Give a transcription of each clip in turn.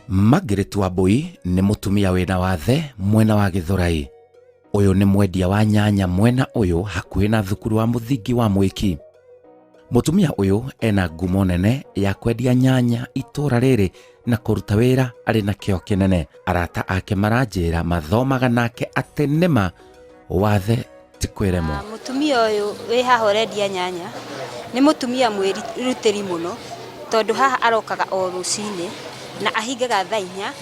Margaret Wambui nĩ mũtumia wĩna wathe mwena wa Gĩthũrai. Ũyũ nĩ mwendia wa nyanya mwena ũyũ hakuhĩ na thukuru wa mũthingi wa Mwĩki. Mũtumia ũyũ ena ngumo nene ya kwendia nyanya itũra rĩrĩ na kũruta wĩra arĩ na kĩo kĩnene. Arata ake maranjĩra mathomaga nake atĩ nĩma wathe ti kwĩremwo. Mũtumia ũyũ wĩ haha ũrendia nyanya nĩ mũtumia mwĩrutĩri mũno, tondũ haha arokaga o rũcinĩ na ahingaga thaa 4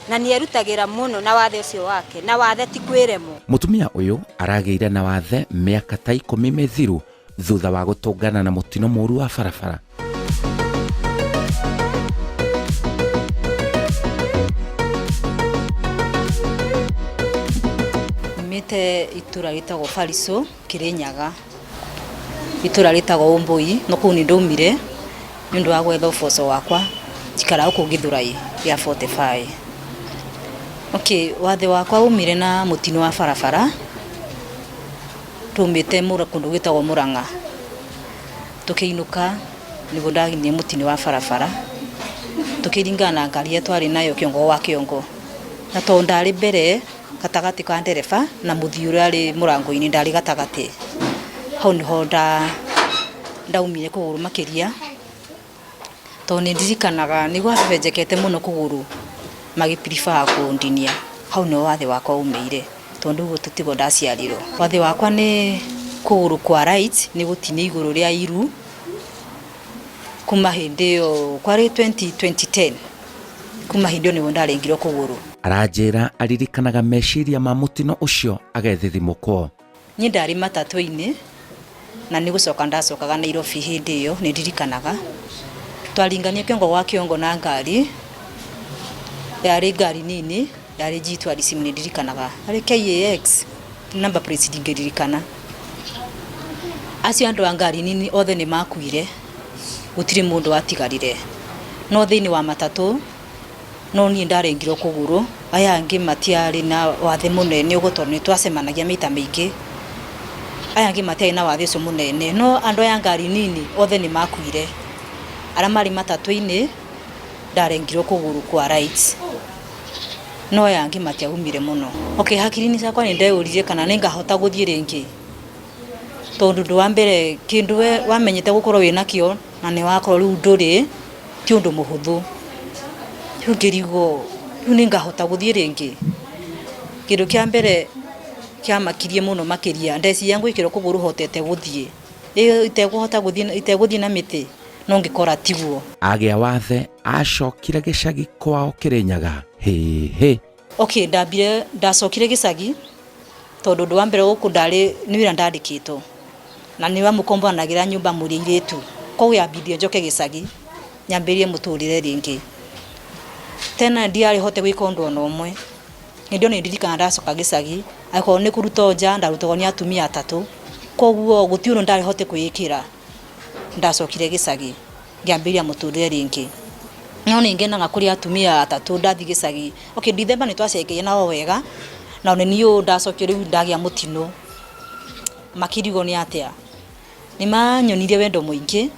na nĩ erutagĩra mũno na wathe ũcio wake, na wathe ti kwĩremwo. Mũtumia ũyũ aragĩire na wathe mĩaka ta 10 mĩthiru thutha wa gũtũngana na mũtino mũru wa barabara. Nyumĩte itũra rĩtagwo Barico, Kĩrĩnyaga, itũra rĩtagwo Ũmbũi, no kũu nĩ ndaumire nĩ ũndũ wa gwetha ũboco wakwa, njikaraga gũkũ Gĩthũrai gĩa 45. Okay, wathe wakwa umire na mũtino wa barabara, twaumĩte kũndũ gwĩtagwo Mũrang'a, tũkĩinũka nĩguo ndakinyire mũtino wa barabara, tũkĩringana na ngari ĩrĩa twarĩ nayo kĩongo gwa kĩongo, na tondũ ndarĩ mbere gatagatĩ ka ndereba na mũthii ũrĩa arĩ mũrango-inĩ ndarĩ gatagatĩ, hau nĩho ndaumire kũgũrũ makĩria, tondũ nĩ ndirikanaga nĩ gwabenjekete mũno kũgũrũ magĩ prefer kũndinia, hau nĩho wathe wakwa umĩire, tondũ ũguo tiguo ndaciarirwo. Wathe wakwa nĩ kũgũrũ kwa right nĩ gũtinia igũrũ rĩa iru, kuma hĩndĩ ĩyo kwarĩ 2010, kuma hĩndĩ ĩyo nĩguo ndarengirwo kũgũrũ. Aranjĩra aririkanaga meciria ma mũtino ũcio agethithimũkwo. Niĩ ndarĩ matatũ-inĩ na nĩ gũcoka ndacokaga Nairobi hĩndĩ ĩyo nĩ ndirikanaga, twaringanie kĩongo gwa kĩongo na ngari, yarĩ ngari nini, yarĩ G Tourism nĩ ndirikanaga, yarĩ KAX number plate ndingĩririkana. Acio andũ a ngari nini othe nĩ makuire, gũtirĩ mũndũ watigarire, no thĩinĩ wa matatũ no niĩ ndarengirwo kũgũrũ, aya angĩ matiarĩ na wathe mũnene ũguo tondũ nĩ twacemanagia maita maingĩ, aya angĩ matiarĩ na wathe ũcio mũnene, no andũ aya a ngari nini othe nĩ makuire, arĩa marĩ matatũ-inĩ ndarengirwo kũgũrũ kwa right, no aya angĩ matiaumire mũno. Okay, hakiri-inĩ ciakwa nĩ ndeyũririe kana nĩ ngahota gũthiĩ rĩngĩ, tondũ ũndũ wa mbere kĩndũ we wamenyete gũkorwo wĩnakĩo na nĩ wakorwo rĩu ndũrĩ, ti ũndũ mũhũthũ. Rĩu ngĩrigwo rĩu nĩ ngahota gũthiĩ rĩngĩ? Kĩndũ kĩa mbere kĩamakirie mũno makĩria, ndeciria ngwĩkĩrwo kũgũrũ hotete gũthiĩ, ĩ itekũhota gũthiĩ itegũthiĩ na mĩtĩ, no ngĩkora tiguo. Agĩa wathe acokire gĩcagi kwao Kĩrĩnyaga hĩhĩ. Okay, ndambire ndacokire gĩcagi tondũ ũndũ wa mbere gũkũ ndarĩ nĩ wĩra ndandĩkĩtwo na nĩ wamũkomboranagĩra nyũmba mũrĩ airĩtu, koguo yambindire njoke gĩcagi nyambĩrĩrie mũtũrĩre rĩngĩ. Tena ndiarĩ hote gwĩka ũndũ ona ũmwe, hĩndĩ ĩyo nĩ ndirikanaga ndacoka gĩcagi angĩkorwo nĩ kũrutwo nja ndarutagwo nĩ atumia atatũ, koguo gũtirĩ ũndũ ndarĩ hote kwĩĩkĩra. Ndacokire gĩcagi ngĩambĩrĩria mũtũrĩre rĩngĩ, no nĩ ngenaga kũrĩ atumia atatũ ndathiĩ gĩcagi, okay December nĩ twacengeire nao wega, na nĩ niĩ ũũ ndacokire rĩu ndagĩa mũtino, makĩrigwo nĩ atĩa. Nĩ manyonirie wendo mũingĩ,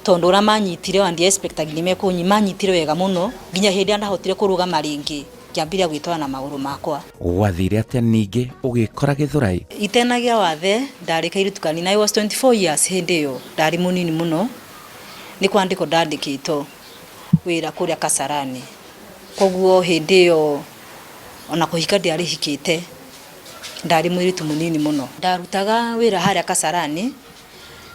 tondũ ũrĩa manyitire ona ndi expect aga nĩ mekũnyita, manyitire wega mũno nginya hĩndĩ ĩrĩa ndahotire kũrũgama rĩngĩ, ngĩambĩrĩria gwĩtwara na magũrũ makwa. Gwathire atĩa ningĩ ũgĩkora Gĩthũrai? Itenagĩa wathe ndarĩ kairĩtu kanini, I was 24 years hĩndĩ ĩyo, ndarĩ mũnini mũno, nĩ kwandĩkwo ndandĩkĩtwo wĩra kũrĩa Kasarani, koguo hĩndĩ ĩyo ona kũhika ndiarĩ hikĩte, ndarĩ mũirĩtu mũnini mũno. Ndarutaga wĩra harĩa Kasarani,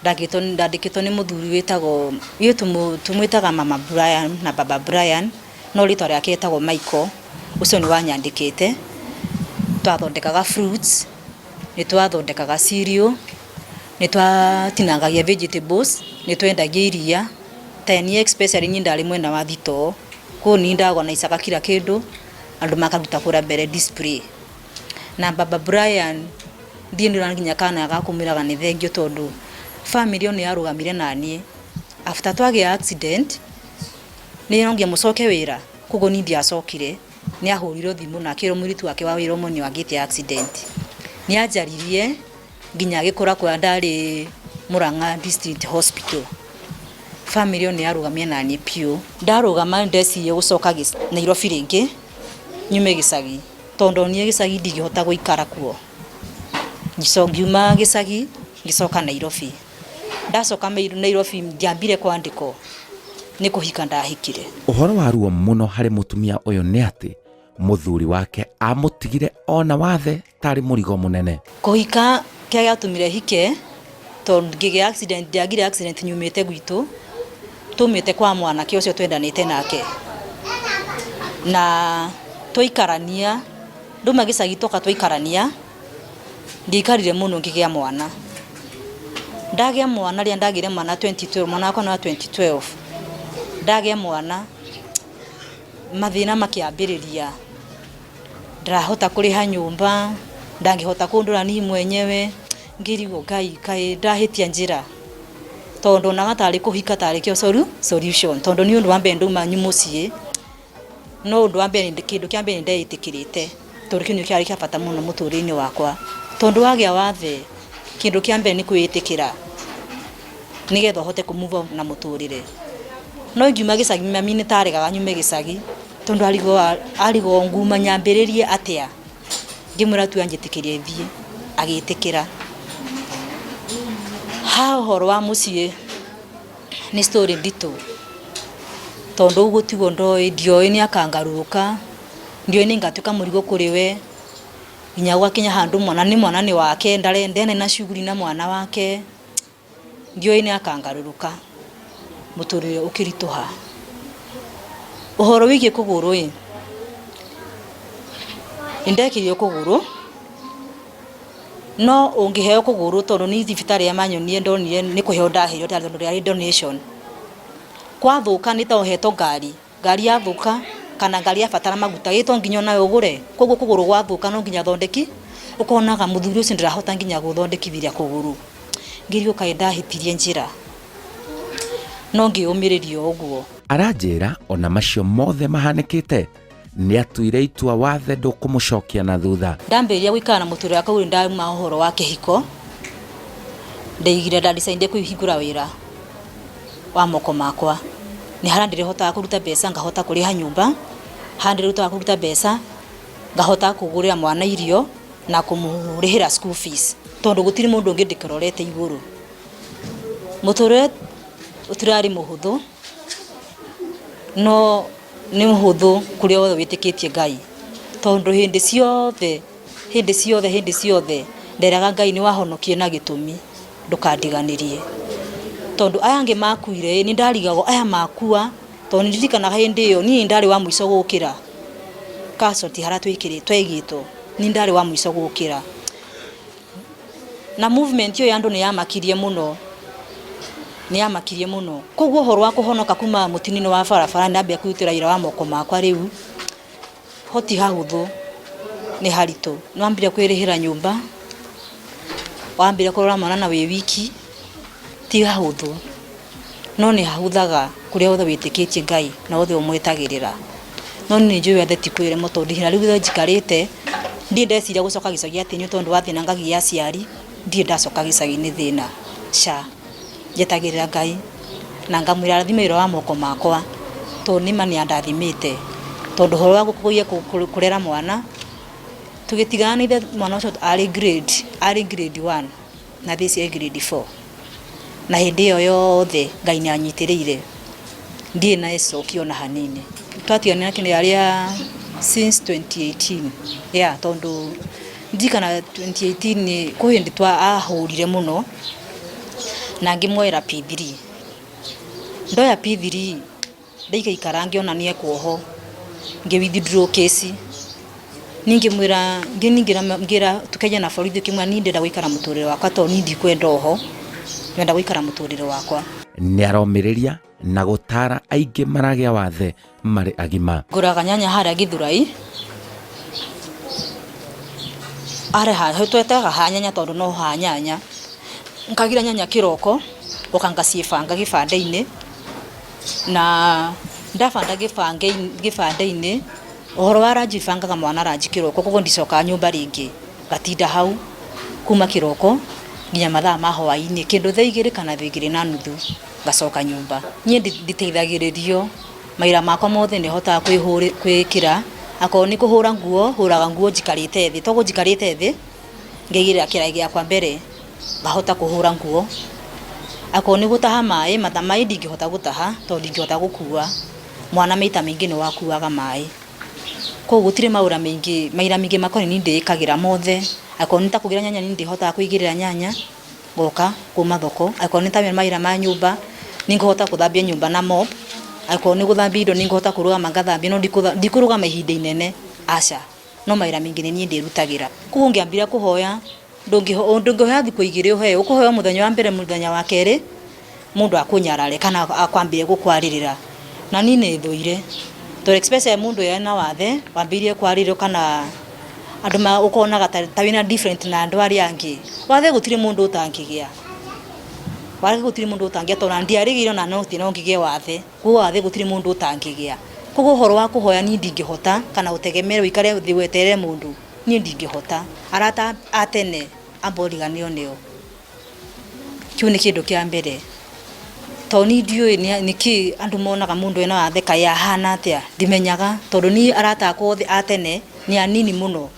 ndandĩkĩtwo nĩ mũthuri wĩtagwo, ithuĩ tũmwĩtaga mama Brian na baba Brian, no rĩtwa rĩake etagwo Michael, ũcio nĩ wanyandĩkĩte. Twathondekaga fruits, nĩ twathondekaga cereal, nĩ twatinangagia vegetables, nĩ twendagia iria, ta niĩ especially niĩ ndarĩ mwena wa thitoo, kũu niĩ nda organize aga kila kĩndũ, andũ makaruta kũrĩa mbere display. Na baba Brian ndirĩ ndĩrona nginya kana ga kũmwĩraga nĩ thengiũ tondũ famĩlĩ ĩyo nĩ yarũgamire naniĩ. After twagĩa accident, nĩ no nginya mũcoke wĩra, koguo niĩ ndiacokire, nĩ ahũrirwo thimũ na akĩrwo mũirĩtu wake wa wĩra ũmwe nĩ agĩte accident. Nĩ anjaririe nginya agĩkora kũrĩa ndarĩ Murang'a District Hospital. Family ĩyo nĩ yarũgamire naniĩ biũ. Ndarũgama ndecirie gũcoka Nairobi rĩngĩ nyume gĩcagi, tondũ ndonire gĩcagi ndingĩhota gũikara kuo. Ngiuma gĩcagi ngĩcoka Nairobi. Ndacoka Nairobi ndiambire kwandĩkwo nĩ kũhika ndahikire. Ũhoro wa ruo mũno harĩ mũtumia ũyũ nĩ atĩ mũthuri wake amũtigire ona wathe tarĩ mũrigo mũnene. Kũhika kĩrĩa gĩatũmire hike, tondũ ngĩgĩa accident, ndiagire accident nyumĩte gwitũ, tumĩte kwa mwanake ũcio twendanĩte nake. Na twaikarania, ndauma gĩcagi twoka twaikarania, ndiaikarire mũno ngĩgĩa mwana. Ndagĩa mwana rĩrĩa ndagĩire mwana 2012, mwana wakwa nĩ wa 2012, ndagĩa mwana mathĩna makĩambĩrĩria. Ndirahota kũrĩha nyũmba, ndangĩhota kũndũra niĩ mwenyewe, ngĩrigwo Ngai kaĩ ndahĩtia njĩra, tondũ ndonaga tarĩ kũhika tarĩ kĩo solution, tondũ niĩ ũndũ wa mbere ndauma mũciĩ, no ũndũ wa mbere kĩndũ kĩa mbere nĩ ndeĩtĩkĩrĩte, tondũ kĩu nĩkĩo kĩarĩ kĩa bata mũno mũtũrĩre-inĩ wakwa, tondũ wagĩa wathe, kĩndũ kĩa mbere nĩ kwĩĩtĩkĩra, nĩgetha ũhote kũ move on na mũtũrĩre. No ingiuma gĩcagi mami nĩ taregaga nyume gĩcagi, tondũ arigwo nguma nyambĩrĩrie atĩa, ngĩmwĩra tu anjĩtĩkĩrie thiĩ, agĩtĩkĩra. Ha ũhoro wa mũciĩ nĩ story nditũ, tondũ ũguo tiguo ndoĩ, ndioĩ nĩ akangarũrũka, ndioĩ nĩ ngatuĩka mũrigo kũrĩ we, nginya gwakinya handũ mwana nĩ mwana nĩ wake, ndarĩ na shughuli na mwana wake, ndioĩ nĩ akangarũrũka, mũtũrĩre ũkĩritũha. Ũhoro wĩgiĩ kũgũrũ ĩ, nĩ ndekĩrirwo kũgũrũ, no ũngĩheo kũgũrũ tondũ niĩ thibitarĩ ĩrĩa manyonire ndonire nĩ kũheo ndaheirwo tondũ rĩarĩ donation. Kwathũka nĩ ta ũhetwo ngari, ngari yathũka kana ngari yabatara maguta ĩ to nginya onawe ũgũre, koguo kũgũrũ gwathũka no nginya thondeki, ũkonaga mũthuri ũcio ndirahota nginya gũthondekithĩria kũgũrũ. Ngĩrigwo kaĩ ndahĩtirie njĩra, no ngĩũmĩrĩria o ũguo. Aranjĩra ona macio mothe mahanĩkĩte nĩ atuire itua wathe ndũkũmũcokia na thutha. Ndambĩrĩria gũikara na mũtũrĩre wakwa rĩu ndauma ũhoro wa kĩhiko, ndeigire nda decide kũhingũra wĩra wa moko makwa. Nĩ harĩa ndĩrĩhotaga kũruta mbeca ngahota kũrĩha nyũmba, harĩa ndĩrĩhotaga kũruta mbeca ngahota kũgũrĩra mwana irio na kũmũrĩhĩra school fees, tondũ gũtirĩ mũndũ ũngĩ ndĩkĩrorete igũrũ. Mũtũrĩre ũtirarĩ mũhũthũ, no nĩ mũhũthũ kũrĩa wothe wĩtĩkĩtie Ngai, tondũ hĩndĩ ciothe, hĩndĩ ciothe, hĩndĩ ciothe nderaga Ngai nĩ wahonokie na gĩtũmi, ndũkandiganĩrie. Tondũ aya angĩ makuire nĩ ndarigagwo aya makua, tondũ nĩ ndirikanaga hĩndĩ ĩyo niĩ ndarĩ wa mũico gũkĩra casualty harĩa twaigĩtwo, niĩ ndarĩ wa mũico gũkĩra. Na movement ĩyo ya andũ nĩ yamakirie mũno, nĩ yamakirie mũno. Koguo ũhoro wa kũhonoka kuma mũtino-inĩ wa barabara ndambia kwĩrutĩra wĩra wa moko makwa rĩu, ho ti hahũthũ, nĩ haritũ. Nĩ wambire kwĩrĩhĩra nyũmba, wambire kũrora mwana na wĩ wiki, ti hahũthũ. No nĩ hahũthaga kũrĩa wothe wĩtĩkĩtie Ngai na wothe ũmwetagĩrĩra. No niĩ nĩ njũĩ wathe ti kwĩremwo tondũ ihinda rĩu rĩothe njikarĩte, ndirĩ ndeciria gũcoka gĩcagi atĩ nĩ tondũ wa thĩna ngagia aciari, ndirĩ ndacoka gĩcagi nĩ thĩna, ca. Njetagĩrĩra Ngai na ngamwĩra arathime wĩra wa moko makwa tondũ nĩ ma nĩ andathimĩte. Tondũ ũhoro wa kũrera mwana, tũgĩtigana na ithe mwana ũcio arĩ grade one na thaa ici e grade four. Na hĩndĩ ĩyo yothe Ngai nĩ anyitĩrĩire, ndirĩ na ĩcoki ona hanini. Twatiganire nake arĩa since 2018 yeah, tondũ ndirikana 2018 kwĩ hĩndĩ ahũrire mũno na ngĩmuoera P3. Ndoya P3 ndaikaikara ngĩona nĩ ekuohwo, ngĩ withdraw case. Niĩ ngĩmwĩra, ngĩra tũkĩaria na borithi ngĩmwĩra niĩ ndĩrenda gũikara mũtũrĩre wakwa tondũ niĩ ndikwenda ohwo, ndĩrenda gũikara mũtũrĩre wakwa. Nĩ aromĩrĩria na gũtara aingĩ maragĩa wathe marĩ agima. Ngũraga nyanya harĩa Gĩthũrai, harĩa twetaga ha nyanya tondũ no ha nyanya. Ngagira nyanya kĩroko, ngoka ngaciĩbanga gĩbanda-inĩ, na ndabanga gĩbanda-inĩ, ũhoro wa ranji bangaga mwana ranji kĩroko, koguo ndicokaga nyũmba rĩngĩ, ngatinda hau kuma kĩroko nginya mathaa ma hwaĩ-inĩ, kĩndũ thaa igĩrĩ kana thaa igĩrĩ na nuthu. Ngacoka nyũmba. Niĩ nditeithagĩrĩrio mawĩra makwa mothe, nĩ hotaga kwĩĩkĩra. Akorwo nĩ kũhũra nguo, hũraga nguo njikarĩte thĩ. Toguo njikarĩte thĩ, ngeigĩrĩra kĩraĩ gĩakwa mbere, ngahota kũhũra nguo. Akorwo nĩ gũtaha maĩ, mata maĩ ndingĩhota gũtaha tondũ ndingĩhota gũkua mwana. Maita maingĩ nĩ wakuaga maĩ, koguo gũtirĩ mawĩra maingĩ. Mawĩra maingĩ makwa nĩ niĩ ndĩĩkagĩra mothe. Akorwo nĩ ta kũgĩra nyanya, niĩ ndĩhotaga kwĩgĩrĩra nyanya, ngoka kuma thoko. Akorwo nĩ ta mawĩra ma nyũmba, nĩ ngũhota gũthambia nyũmba na mop. Akorwo nĩ gũthambia indo, nĩ ngũhota kũrũgama ngathambia, no ndikũrũgama ihinda inene, aca. No mawĩra maingĩ nĩ niĩ ndĩrutagĩra. Koguo ũngĩambire kũhoya, ndũngĩhoya thikũ 2 ũheo. Ũkũhoya mũthenya wa mbere, mũthenya wa kerĩ mũndũ akũnyarare kana akwambĩre gũkwarĩrĩra. Na niĩ nĩ thũire tondũ especially mũndũ ena wathe wambĩrĩirie kwarĩrĩrio kana andũ ũkonaga ta wĩna different na andũ arĩa angĩ. Wathe gũtirĩ mũndũ ũtangĩgĩa, wathe gũtirĩ mũndũ ũtangĩgĩa, tondũ ona ndiarĩgĩire ona no ngĩgĩe wathe. Koguo wathe gũtirĩ mũndũ ũtangĩgĩa. Koguo ũhoro wa kũhoya niĩ ndingĩhota, kana ũtegemere ũikare thĩ weterere mũndũ, niĩ ndingĩhota. Arata a tene amba ũriganĩrwo nĩo. Kĩu nĩ kĩndũ kĩa mbere, tondũ niĩ ndiũĩ nĩkĩ andũ monaga mũndũ ena wathe kaĩ ahana atĩa, ndimenyaga. Tondũ niĩ arata akwa othe a tene nĩ anini mũno,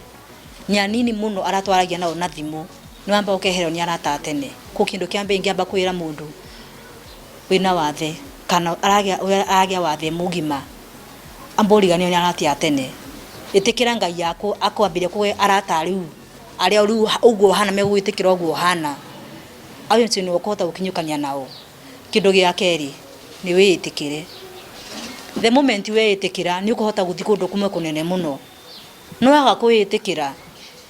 nĩ anini mũno arĩa twaragia nao na thimũ. Nĩ wambaga ũkehererwo nĩ arata a tene. Koguo kĩndũ kĩa mbere ingĩamba kwĩra mũndũ wĩna wathe kana aragĩa wathe mũgima, amba ũriganĩrwo nĩ arata a tene. Ĩtĩkĩra Ngai akwambĩrĩrie kũhe arata rĩu arĩa rĩu ũguo ũhana, megũgwĩtĩkĩra ũguo ũhana, acio nĩo ũkũhota gũkinyũkania nao. Kĩndũ gĩa kerĩ nĩ wĩĩtĩkĩre. The moment weĩtĩkĩra, nĩ ũkũhota gũthiĩ kũndũ kũmwe kũnene mũno. No waga kwĩĩtĩkĩra,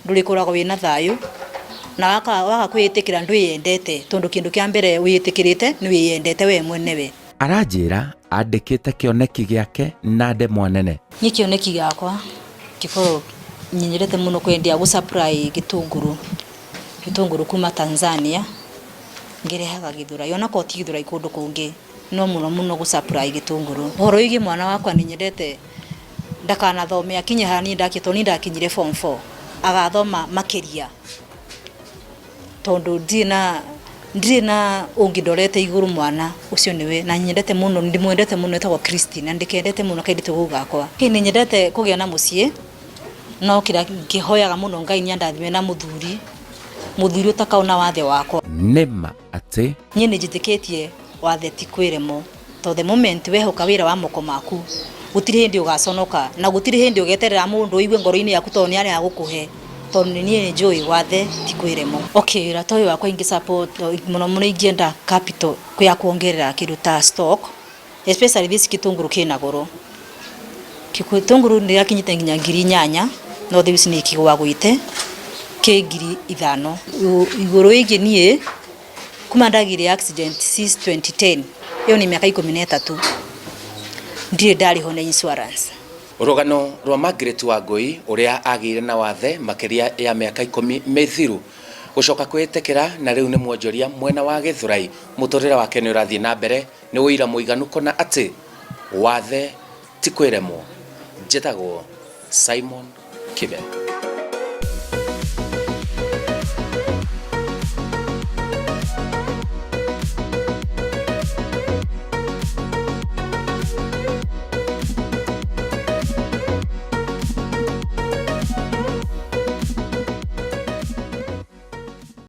ndũrĩkoragwo wĩna thayũ, na waga kwĩĩtĩkĩra, ndwĩyendete, tondũ kĩndũ kĩa mbere wĩĩtĩkĩrĩte nĩ wĩyendete we mwenewe. Aranjĩra andĩkĩte kĩoneki gĩake na ndemwa nene. Niĩ kĩoneki gĩakwa gĩkoragwo nyendete mũno kwendia, gũ supply gĩtũngũrũ kuma Tanzania, ngĩrehaga Gĩthũrai, onakorwo ti Gĩthũrai, kũndũ kũngĩ, no mũno mũno gũ supply gĩtũngũrũ. Ũhoro wĩgiĩ mwana wakwa, nĩ nyendete ndakanathome akinye harĩa niĩ ndakinyire, tondũ niĩ ndakinyire form 4, agathoma makĩria, tondũ ndirĩ na ũngĩ ndorete igũrũ. Mwana ũcio nĩwe na nyendete mũno, ndĩmwendete mũno, etagwo Christine, na ndĩkendete mũno kairĩtu kau gakwa. Nĩ nyendete kũgĩa na mũciĩ, no kĩrĩa ngĩhoyaga mũno, Ngai nĩ andathime na mũthuri ũtakaona wathe wakwa. Nĩma atĩ Niĩ nĩ njĩtĩkĩtie wathe ti kwĩremwo, tondũ the moment wehoka wĩra wa moko maku, gũtirĩ hĩndĩ ũgaconoka, na gũtirĩ hĩndĩ ũgeterera mũndũ ũigue ngoro-inĩ yaku tondũ nĩ arĩa gũkũhe, tondũ nĩ niĩ nĩ njũĩ wathe ti kwĩremwo. Okay, wĩra ta ũyũ wakwa ingĩ support mũno mũno, ingĩenda capital ya kuongerera kĩndũ ta stock, especially this gĩtũngũrũ kĩna goro. Gĩtũngũrũ nĩ gĩakinyĩte nginya 8,000, no thikũ ici nĩ kĩgũagwĩte kĩ 5,000. Igũrũ wĩgiĩ niĩ, kuma ndagĩire accident since 2010, ĩyo nĩ mĩaka 13, ndirĩ ndarĩhwo nĩ insurance. Rũgano rwa Margaret Wangui ũrĩa agĩire na wathe makĩria ya mĩaka 10 mĩthiru, gũcoka kwĩĩtĩkĩra, na rĩu nĩ mwonjoria mwena wa Gĩthũrai, mũtũrĩre wake nĩ ũrathiĩ na mbere, nĩ ũira mũiganu kũna atĩ wathe ti kwĩremwo. Njĩtagwo Simon Kibe.